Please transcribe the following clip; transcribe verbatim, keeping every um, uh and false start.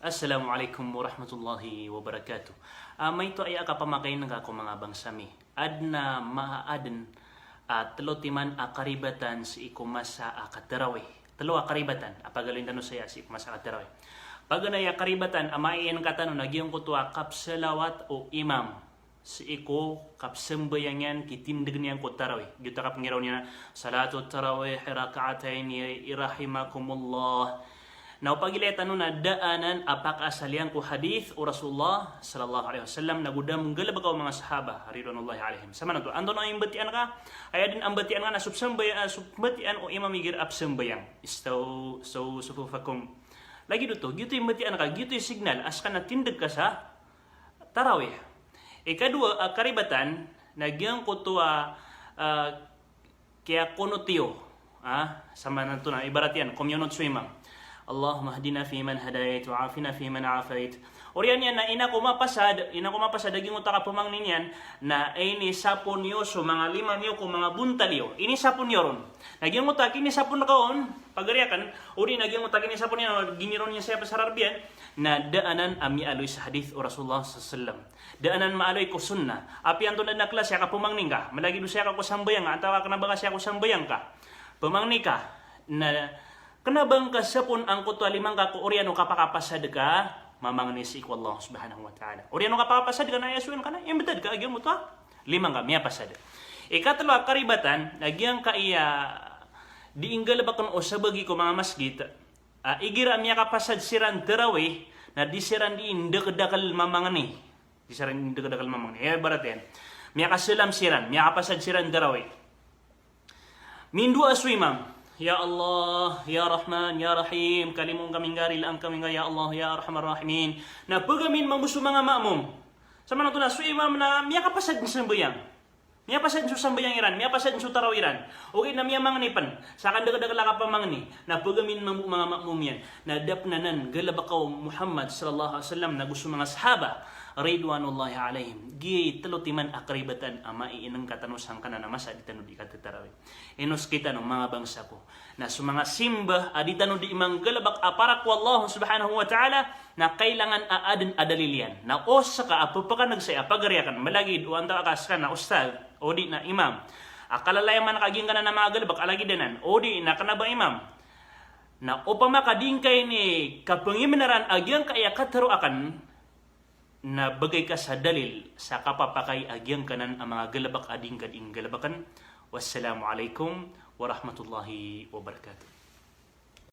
Assalamu alaikum warahmatullahi wabarakatuh. Ah, maito aya a kapamakain ka ko manga bangsa mi. Adn a maaden a telo timan a karibatan sii ko masa a katarawih. Telo a karibatan a pagaloyin tano saya sii ko masa a katarawih. Paganay a karibatan a maiin ka tano na giyangkoto a kapsalawat o imam sii ko kapsambayang iyan, kitindeg niyan ko tarawih. Giyoto a kapngiraw niyan a, "Salatu tarawih rak'atayn rahimakumullah." Na o pagilaya tano na da anan a pakaasal iyan ko hadith o Rasulullah sallallahu alaihi wasallam, nago da manggalebek o manga sahaba ridwanullahi alaihim. Samanoto, antonaa i mbatian ka? Aya den a mbatian ka na so psambaya-, so pmbatian o imam igira a psambayang. "Istaw, istaw sufufakum." Lagid oto, giyoto i mbatian ka, giyoto i signal a seka na tindeg ka sa tarawih. Ikadowa a karibatan na giyangkoto a, ah, kiyakunot iyo. Ah, samanoto na ibarat iyan, komiyonot so imam. "Allahumma hdina fiman hadait, wa afina fiman afait." Oriyan iyan na ina ko mapasad, ina ko mapasad a giyangkoto a kapamangni niyan, na inisapon iyo so manga lima niyo ko manga bontal iyo. Inisapon iyo ron. Na giyangkoto a kinisapon reka on, pagari aken, odi na giyangkoto a kinisapon iyan, giniron iyan saya pasararbiyan, na da anan a miyaaloy sa hadith o Rasulullah sallallahu alaihi wasallam. Da anan maaloy ko sunnah. Apiya antonaa den a klasi a kapamangni ngka, malagid o saya ka ko sambayang, antaa ka kena ba ka saya ko sambayang ka. Pamangni ka, na kena ba ngka sapon angkoto a lima ngka ko oriyan o kapakapasad ka mamangni sii ko Allah subhanahu wa ta'ala. Oriyan o kapakapasad ka na aya soyan ka na, imbetad ka a giyangkoto a lima ngka miyapasad. Ikatelo a karibatan, na giyangkaya di inggalebaken o sabagi ko manga masgit, a igira miyakapasad siran tarawih, na di siran di indekedakel mamangni. Di siran di indekedakel mamangni. Aya ibarat iyan. Miyakasalam siran, miyakapasad siran tarawih. Mindoa so imam. "Ya Allah, ya Rahman, ya Rahim, kalimon kami ngka, rilaan kami ngka, ya Allah, ya Arhamar Rahimin." Na pegamin mambo so manga makmum. Samanoto na so imam na miyakapasad den sambayang. Miyapasad so sambayang iran, miyapasad so tarawih iran. Ogaid na miyamangni pen sa kandekedakel a kapamangni. Na pegamin mambo manga makmum iyan. Na da pen anan galebeka o Muhammad sallallahu alaihi wasallam nago so manga sahaba ridwanullahi alaihim. Giyai telo timan a karibatan a maiineng ka tano sangkanan a masa di tano di katatarawih. Ino sekitano manga bangsa ko. Na so manga simba a di tano di manggalebek a para ko Allah subhanahu wa ta'ala, na kailangan a aden a dalil iyan. Na o seka a pepekaneg saya a pagari aken, malagid o antaa ka seka na ustadh, odi na imam. A kalalayaman ka giyangkanan a manga galebek a lagid anan, odi na kena ba imam. Na opama ka di ngka ini kapengimeneran a giyangkaya katero aken, na begay ka sa dalil sa kapapakay a giyangkanan a manga galebek a di ngka di nggalebeken. Wassalamu alaikum warahmatullahi wabarakatuh.